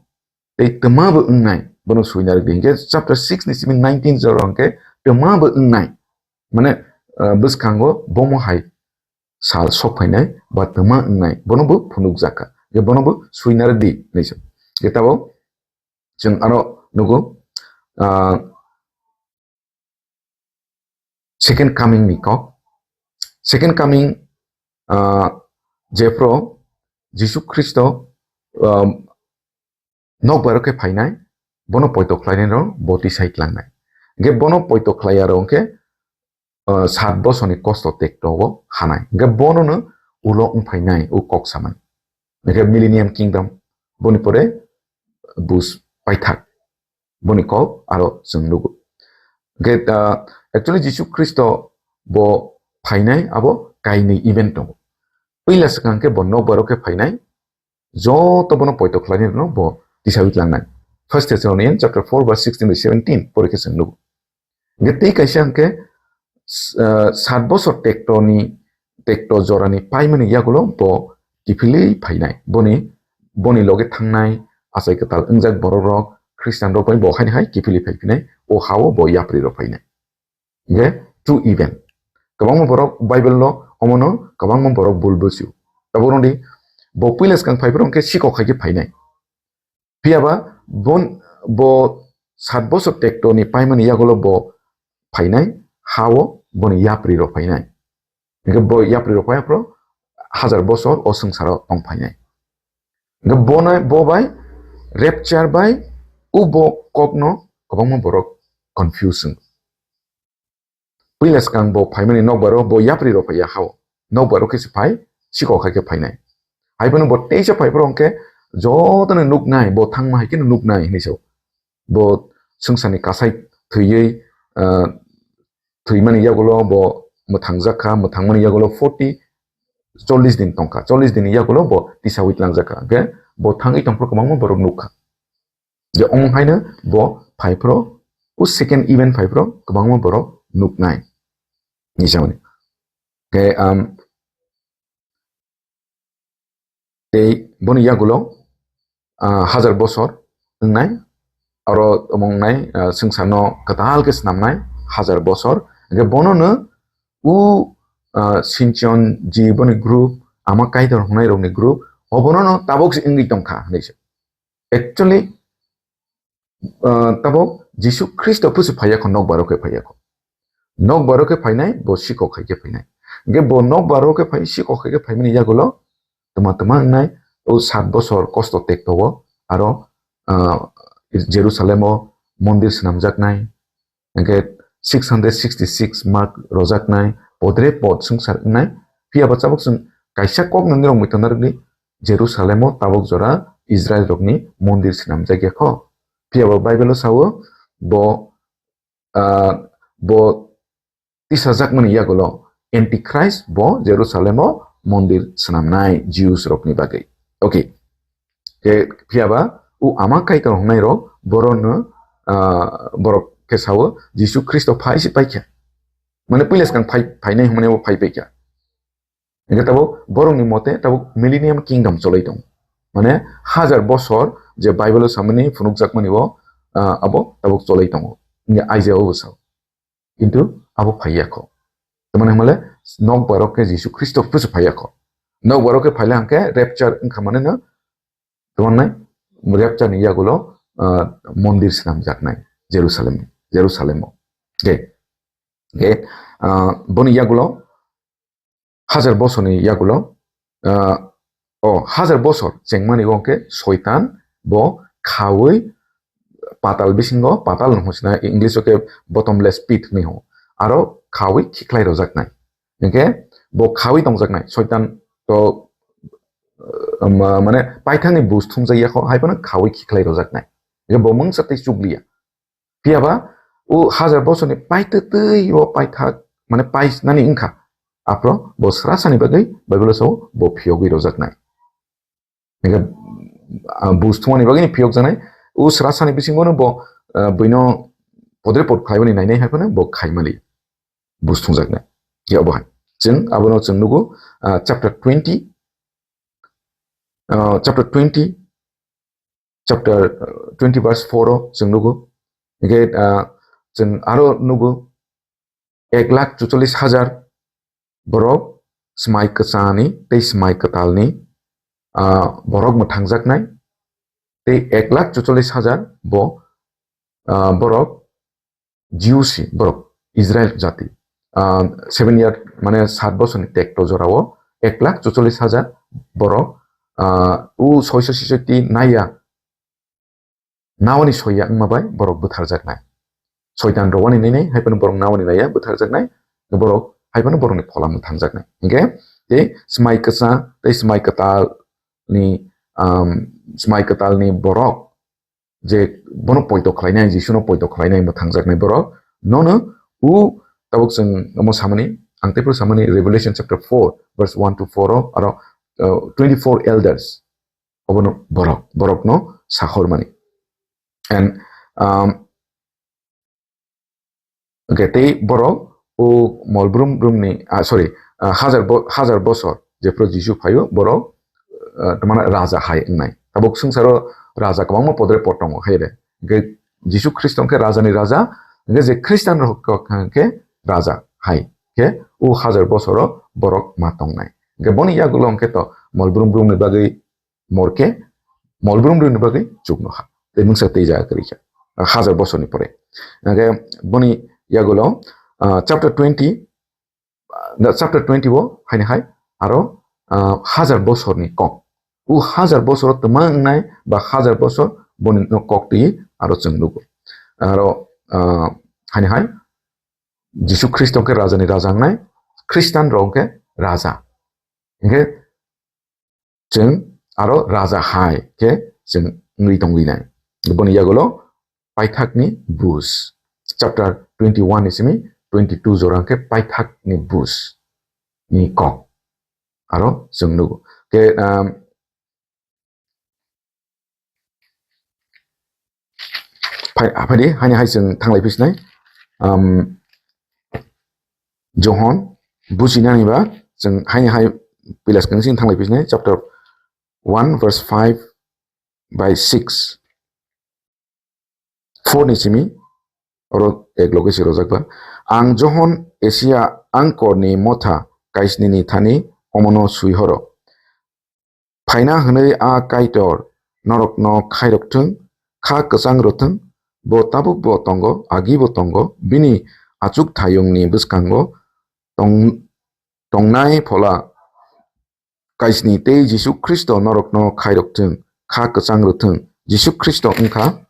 tei twma bo wngnai, bono suinarwk di. Hwnkhe chapter six ni simi nineteen jora hwnkhe twma bo wngnai, mane, ah, bwskango bomo hai sal sok phainai ba twma wngnai, bono bo phunukjak kha, hwnkhe bono bo suinarwk di hinwi sa. Hwnkhe tabuk chwng aro nugo, ah, second coming ni kok. Second coming, ah, jephru Jisu Khristo, ah, nokbar khe phainai, bono poito khlainai rok bo tisai tlangnai. Hwnkhe bono poito khlai aro hwnkhe, ah, sat bosorni kosto tekto o hanai. Hwnkhe bono no ulo wng phainai, o kok samani. Hwnkhe Millennium Kingdom, boni pore bus paithak, boni kok aro chwng nugo. Hwnkhe, ah, actually Jisu Khristo bo phainai abo kainwi event tongo. Puila swkang khe bo nokbar khe phainai, joto bono poito khlainai rokno bo tisawi tlangnai. First Thessalonians chapter four verse sixteen to seventeen pore khe chwng nugo. Hwnkhe tei kaisa hwnkhe, s-, ah, sat bosor tekto ni, tekto jorani paimani yagulo bo kiphilwi phainai. Boni, boni loge thangnai achai kwtal wngjak borok rok, Khristian rok bai bo haini hai kiphilwi phai phinai, o hao bo yapri rok phainai. Hwnkhe true event. Kwbangma borok Bible no omono kwbangma borok bul bwsio. Tabuk rwdi bo puila swkang phai phuru hwnkhe sikok hai khe phainai. Phiya ba bon-, bo sat bosor tekto ni paimani yagulo bo phainai, hao boni yapri rok phainai. Hwnkhe bo yapri rok phai aphuru hajar bosor o swngcharo tong phainai. Hwnkhe bo nai, bo bai rapture bai o bo kok no kwbangma borok confuse wng. Puila swkang bo phaimani nokbar o bo yapri rok phaiya hao. Nokbar o khe se phai, sikok hai khe phainai. Hai phano bo teisa phai phuru hwnkhe jotono nuknai, bo thangma hai kheno nuknai hinwi sao. Bo swngcharni kasai thwiwi, ah, thwimani yagulo bo mwthangjak kha, mwthangmani yagulo forty, chollish din tongkha, chollish din ni yagulo bo tisawi tlangjak kha, hwnkhe bo thangwi tongphuru kwbangma borok nukha. Je omo haino bo phaiphuru, o second event phaiphuru kwbangma borok nuknai. Ni samani. Hwnkhe, um, tei boni yagulo, ah, hajar bosor wngnai, aro omo wngnai, ah, swngcharno kwtal khe snamnai hajar bosor. Hwnkhe bonono u, ah, Sinchon ji boni group, ama Kaitor hwnnairokni group, obonono tabuk se wngwi tongkha hwnwi se. Actually, ah, tabuk Jisu Khristo pusu phaiya kho, nokbar o khe phaiya kho. Nokbar o khe phainai, bo sikok hai khe phainai. Hwnkhe bo nokbar o khe phai, sikok hai khe phaimani yagulo twma twma wngnai, o sat bosor kosto tekto o, aro, ah, Jerusalem o mondir swnamjaknai, hwnkhe six hundred sixty six mark rojaknai, podre pod swngchar wngnai. Phiya ba tabuk chwng kaisa kok nini rok muitu narwkdi, Jerusalem o tabuk jora Israel rokni mondir swnamjak ya kho. Phiya ba Bible o sao bo, ah, bo tisajakmani yagulo Antichrist bo Jerusalem o mondir swnamnai Jews rokni bagwi. Okay. Khe phiya ba u ama Kaitor hwngnai rok borokno, ah, borok khe sao Jisu Khristo phai si paikha. Mane puila swkang phai, phainai hwnmani bo phai paikha. Hwnkhe tabuk borokni mote tabuk millennium kingdom cholai tongo. Mane hajar bosor je Bible o samani phunukjakmani bo, ah, abo tabuk cholai tongo. Hwnkhe Isaiah o bo sao. Kintu abo phaiya kho. Tamani hwnmale nokbar o khe Jisu Khristo pusu phaiya kho. Nokbar o khe phaile hwnkhe rapture wngkha mane no, tamannai rapture ni yagulo, ah, mondir swnamjaknai Jerusalem, Jerusalem o. Ge, ge, ah, boni yagulo hajar bosorni yagulo, ah, o hajar bosor chengmani o hwnkhe Soitan bo khaui patal bisingo, patal no hwnsina English o khe bottomless pit hinwi hwngo. Aro khaui khikhlai rojaknai. Hwnkhe bo khaui tongjaknai. Soitan to, ah, ma-, mane paithakni bus thumjak ya kho, hai phano khaui khikhlai rojaknai. Hwnkhe bo mungsa tei chukliya. Phiya ba o hajar bosorni paitwtwi o paithak, mane painani wngkha. Aphro bo srasani bagwi Bible o sao bo phiyogwi rojaknai. Hwnkhe, ah, bus thumani bagwi ni phiyokjaknai. O srasani bisingo no bo, ah, buino podre pod khlaimani nainai hai phano bo khaimali bus thumjaknai. Khe obo hai. Chwng abono chwng nugo, ah, chapter twenty, ah, chapter twenty, chapter, uh, twenty verse four o chwng nugo. Hwnkhe, uh, chwng aro nugo ek lakh chuchollis hajar borok swmai kwchani tei swmai kwtalni, uh, borok mwthangjaknai, tei ek lakh chuchollis hajar bo, uh, borok Jews borok, Israel jati. Ah, seven year, mane sat bosorni tekto jorao ek lakh chuchollis hajar borok, ah, u soiso sisotti naiya, nawani soiya wngma bai borok butharjaknai. Soitan rowani nini hai phano borok nawani naiya butharjaknai, borok hai phano borokni phola mwthangjaknai. Hwnkhe tei swmai kwchang tei swmai kwtalni, um, swmai kwtalni borok je bono poito khlainai, Jisuno poito khlainai, mwthangjaknai borok. Nono u tabuk chwng omo samani, ang teiphuru samani Revelation chapter four, verse one to four o, aro, uh, twenty-four elders, obono borok, borokno sahormani. And, um, Hwnkhe tei borok o mol brum brumni, ah, sorry, ah, hajar bo-, hajar bosor jephru Jisu phaio, borok, ah, tamana raja hai wngnai. Tabuk swngcharo raja kwbangma podre pod tongo, hai de. Hwnkhe Jisu Khristo hwnkhe rajani raja, hwnkhe je Khristian rok hwnkhe raja hai. Hwnkhe o hajar bosoro borok ma tongnai. Hwnkhe boni yagulo hwnkhe to mol brum brumni bagwi morke, mol brum brumni bagwi chuknoha. Tei mungsa tei jaga kwrwi kha. Ah, hajar bosorni pore. Hwnkhe boni yagulo, ah, chapter twenty, ah, chapter twenty o haini hai aro, ah, hajar bosorni kok. O hajar bosoro twma wngnai ba hajar bosor boni no kok twi aro chwng nugo. Aro, ah, haini hai Jisu Khristo hwnkhe rajani raja wngnai, Khristian rok hwnkhe raja. Hwnkhe chwng aro raja hai khe chwng wngwi tongwi nai. Boni yagulo paithakni bus, chapter twenty-one ni simi twenty two jora hwnkhe paithak ni bus ni kok. Aro chwng nugo. Ke, um, phai, phai di, haini hai chwng thanglai phi sinai. Um, Johon, businani ba, chwng haini hai pilas kang sing thanglai phi sinai, chapter one, verse five by six. Four ni simi, oro ek loge si rojak ba. Ang Johon Asia angkor ni motha kaisni ni thani omono sui horo. Phaina hwnwi a Kaitor norokno khairok thung, kha kwchang rw thung, bo tabuk bo tongo, agi bo tongo, bini achuk thayung ni bwskango tong-, tongnai phola kaisni tei Jisu Khristo norokno khairok thung, kha kwchang rw thung. Jisu Khristo wngkha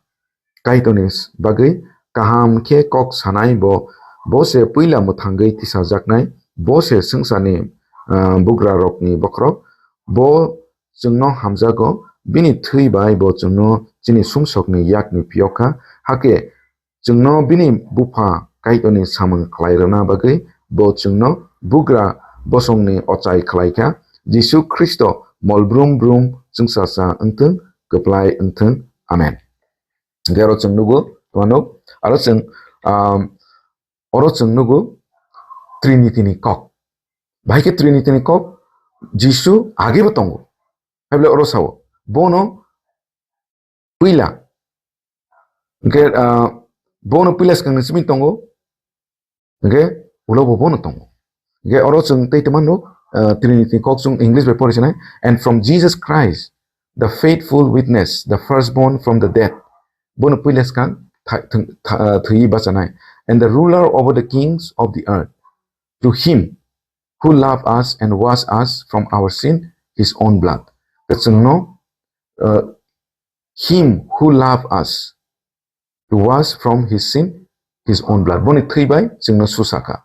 Kaitorni bagwi kaham khe kok sanai bo, bo se puila mwthangwi tisajaknai, bo se swngcharni, ah, bugrarokni bokhorok, bo chwngno hamjago, bini thwi bai bo chwngno chini sumsokni yakni phiyok kha, hakhe chwngno bini Bupha Kaitorni samung khlai rwna bagwi bo chwngno bugra bosongni ochai khlai kha. Jisu Khristo mol brum brum chwngsacha wngthung, kwplai wngthung. Amen. Hwnkhe oro chwng nugo, tongmano, aro chwng, um, oro chwng nugo Trinity ni kok. Bahai khe Trinity ni kok Jisu age bo tongo. Hai bole oro sao, bono puila. Hwnkhe, ah, bono puila swkang ni simi tongo. Hwnkhe ulo bo bono tongo. Hwnkhe oro chwng tei tongmano, ah, Trinity ni kok chwng English bai pori sinai. And from Jesus Christ, the faithful witness, the firstborn from the dead. Bono puila swkang tha-, thung-, tha-, ah, thwi bachanai. And the ruler over the kings of the earth. To him who loved us and washed us from our sin, his own blood. Ke chwngno, uh, him who loved us to wash from his sin, his own blood. Boni thwi bai chwngno susakha.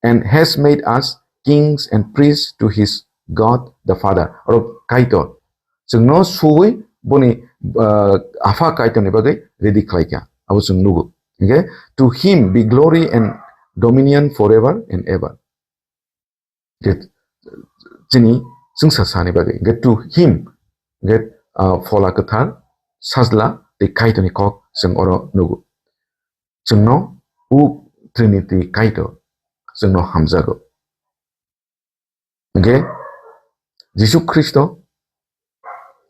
And has made us kings and priests to his God the Father. Oro Kaitor. Chwngno suwi boni, uh, Apha Kaitorni bagwi ready khlaikha. Abo chwng nugo. Hwnkhe, to him be glory and dominion forever and ever. Hwnkhe, chini chwngsa sani bagwi. Hwnkhe, to him, hwnkhe, uh, Phola Kwthar, Sajla, tei Kaitorni kok chwng oro nugo. Chwngno u Trinity Kaitor chwngno hamjago. Hwnkhe Jisu Khristo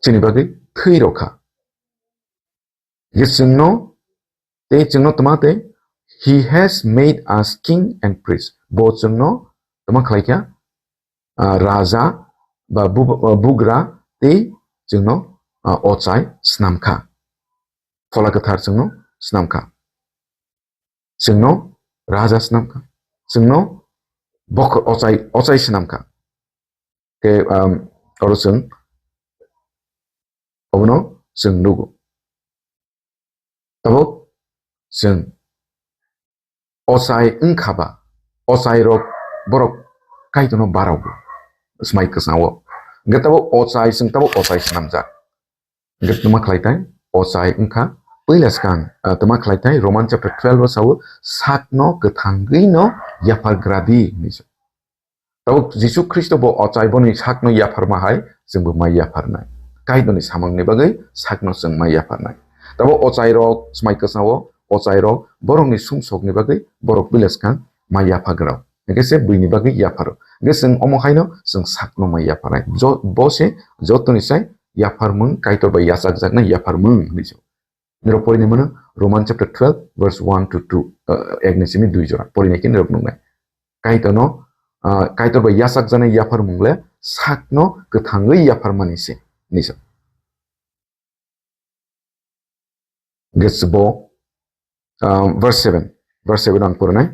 chini bagwi thwi rokha. Hwnkhe chwngno, tei chwngno tma tei, he has made us king and priest. Bo chwngno tma khlaikha, ah, raja ba bu-, ah, bugra tei chwngno, ah, ochai snamkha. Phola Kwthar chwngno snamkha. Chwngno raja snamkha. Chwngno bokhor ochai, ochai snamkha. Ke, um, oro chwng, obono chwng nugo. Tabuk chwng ochai wngkha ba, ochai rok borok Kaitorno barao bo, swmai kwchao. Hwnkhe tabuk ochai, chwng tabuk ochai snamjak. Hwnkhe tma khlai tai? Ochai wngkha. Puila swkang, ah, tma khlai tai? Roman chapter twelve o sao, "Sakno kwthangwi no yaphargra di," hinwi sa. Tabuk Jisu Khristo bo ochai boni sakno yapharma hai, chwngbo mai yapharnai. Kaitorni samungni bagwi sakno chwng mai yapharnai. Tabuk ochai rok swmai kwchao, ochai rok borokni sumsokni bagwi borok puila swkang mai yaphagrao. Hwnkhe se buini bagwi yapharo. Hwnkhe chwng omo haino chwng sakno mai yapharnai. Jo-, bo se jotoni sai yapharmung, Kaitor bai yachakjaknai yapharmung hinwi sa. Nirok porinai mano Roman chapter twelve verse one to two, uh, ek ni simi dui jora. Porinai khe nirok nuknai. Kaitorno, uh, Kaitor bai yachakjaknai yapharmung le sakno kwthangwi yapharmani se, hinwi sa. Hwnkhe bo, ah, verse seven, verse seven ang porinai.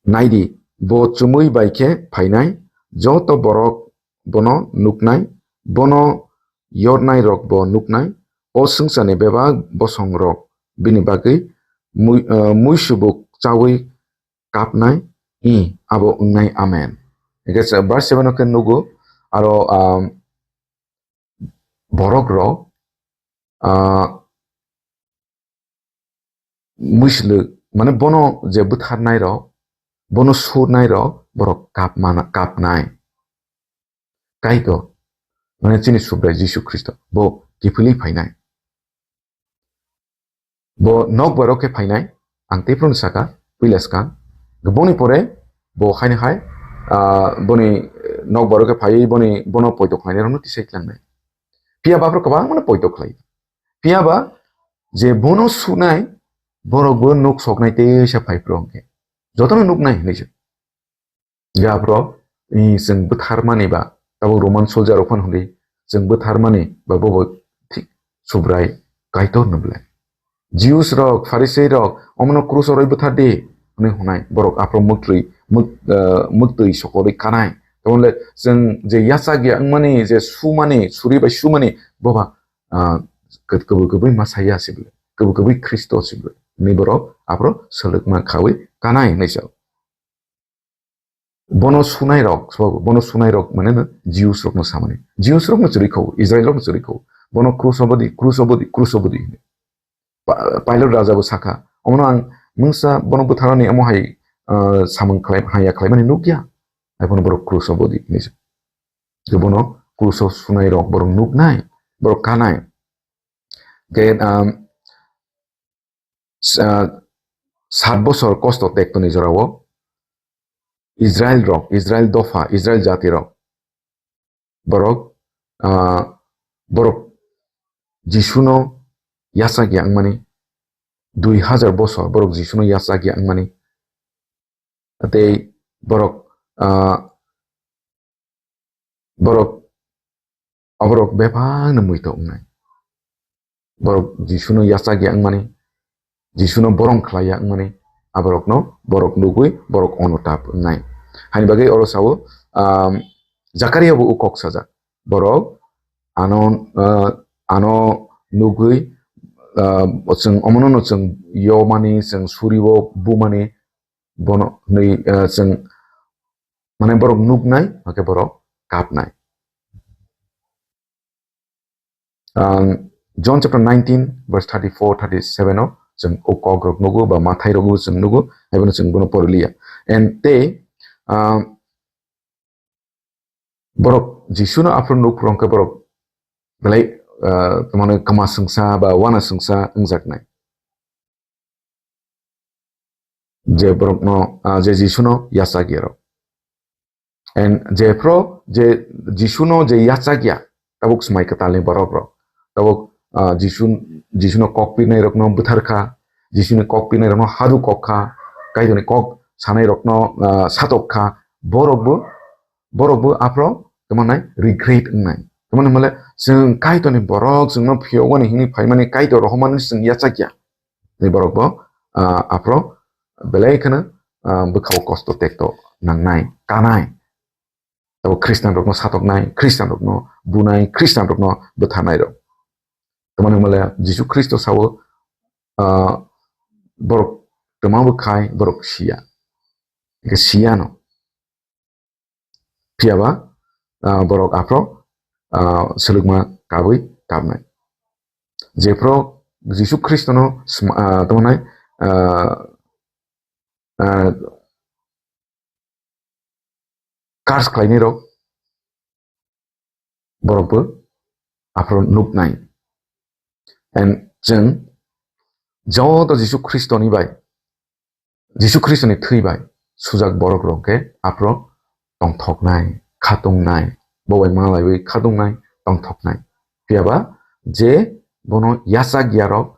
Naidi, bo chumui bai khe phainai, joto borok bono nuknai, bono yornairok bo nuknai, o swngcharni bebak bosongrok bini bagwi mui-, ah, muisubuk chaui kapnai, i, abo wngnai. Amen. Hwnkhe verse seven o khe nugo, aro, ah, borok rok, ah, muislwk mane bono je bwtharnai rok, bono surnai rok borok kap mana, kapnai. Kaitor, mane chini Subrai Jisu Khristo, bo kiphilwi phainai. Bo nok borok khe phainai, ang tei phano saka, puila swkang. Boni pore bo haino hai, ah, boni nok borok khe phaiwi boni, bono poito khlainai rokno tisai tlangnai. Phiya ba aphuru kwbangmano poito khlai. Phiya ba je bono sunai borok bo nuk soknai teisa phai phuru hwnkhe. Jotono nuknai hinwi se. Ga phuru, i, chwng bwtharmani ba, tabuk Roman soldier rok phano hwnwi, chwng bwtharmani ba bobo thik Subrai Kaitor no belai. Jews rok, Pharisee rok, omono krus o rwi bwthar di, hwnwi hwnai, borok aphuru mwktwi, mwk-, eh, mwktwi sokorwi kanai. Tamo le chwng je yachak ya wngmani, je sumani, suri bai sumani, boba, ah, kwt-, kwbwi kwbwi Messiah si bwle, kwbwi kwbwi Khristo si bwle, hwnwi borok aphuru swlwkma khaui kanai hwnwi sao. Bono sunai rok, so, bono sunai rok mane no Jews rok no samani. Jews rok no chwrwi kho, Israel rok no chwrwi kho. Bono krus o bodi, krus o bodi, krus o bodi hwnwi. Pa-, Pilate raja bo sakha, "Omono ang mungsa bono bwtharani omo hai, ah, samung khlai, haya khlaimani nukya." Hai bono borok krus o bodi hwnwi se. Je bono krus o sunai rok borok nuknai, borok kanai. Ke, um, sa-, sat bosor kosto tektoni jorao Israel rok, Israel dopha, Israel jati rok, borok, ah, borok Jisuno yachak ya wngmani, dui hajar bosor borok Jisuno yachak ya wngmani, tei borok, ah, borok, aborok bebakno muito wngnai. Borok Jisuno yachak ya wngmani, Jisuno borong khlai ya wngmani, aborokno borok nugwi borok onutap wngnai. Hani bagwi oro sao, um, Jakaria bo o kok sajak. Borok ano, uh, ano nugwi, uh, chwng omono no chwng yomani, chwng suribo bumani, bono hwnwi, eh, chwng, mane, borok nuknai, hakhe borok kapnai. Ang John chapter nineteen, verse thirty-four, thirty-seven o chwng o kok rok nugo ba mathai rok chwng nugo, haibono chwng bono poriliya. And tei, ah, borok Jisuno aphuru nuk phuru hwnkhe borok belai, ah, mane, kwma swngsa ba wana swngsa wngjaknai. Je borokno, ah, je Jisuno yachak ya rok. And jephru je Jisuno je yachak ya, tabuk Swmai Kwtalni borok rok. Tabuk, ah, Jisu, Jisuno kok pinai rokno bwthar kha, Jisuni kok pinai rokno hadu kok kha, Kaitorni kok sanai rokno, ah, satok kha, borok bo, borok bo aphuru tamo nai regret wngnai. Tamo nai male chwng Kaitorni borok chwngno phiyogani hwnwi phaimani Kaitor rohormani chwng yachak ya. Ni borok bo, ah, aphuru belai kheno, ah, bwkhao kosto tekto nangnai, kanai. Tabo Khristian rokno satoknai, Khristian rokno bunai, Khristian rokno bwtharnai rok. Tamani mole Jisu Khristo sao, ah, borok twma bwkhai borok siya. Hingke siyano. Phiyaba, ah, borok aphro, ah, selukma kabui kabnai. Jephro Jisu Khristono sma-, ah, tamo nai, ah, ah, curse khlainai rok, borok bo aphro nuknai. And chwng joto Jisu Khristoni bai, Jisu Khristoni thwi bai sujak borok rok khe aphro tongthoknai, khatungnai, bo bai malaiwi khatungnai, tongthoknai. Phiyaba je bono yachak yarok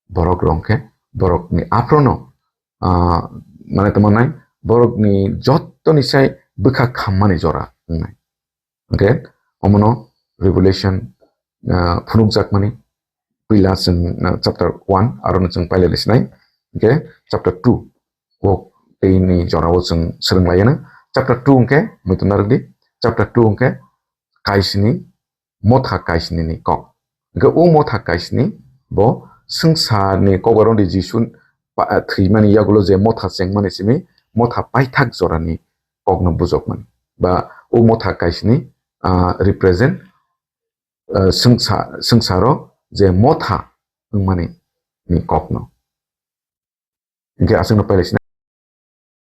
borok rok khe borokni aphrono, ah, mane tamo nai borokni jottoni sai bwkha khammani jora wngnai. Hingke omono Revelation, ah, phunukjakmani puila chwng, ah, chapter one, arono chwng pailai sinai. Hingke chapter two o teini jorao chwng swrwng laiyana. Chapter two hingke muitu narwkdi. Chapter two hingke kaisini motha kaisini ni kok. Hingke o motha kaisini bo swngcharni kok bai rwdi Jisu pa-, thwimani yagulo je motha chengmani simi motha paithak jorani kokno bujokmani. Ba o motha kaisini, ah, represent, ah, swngsa-, swngcharo je motha wngmani ni kokno. Hingkhe aswkno pailai se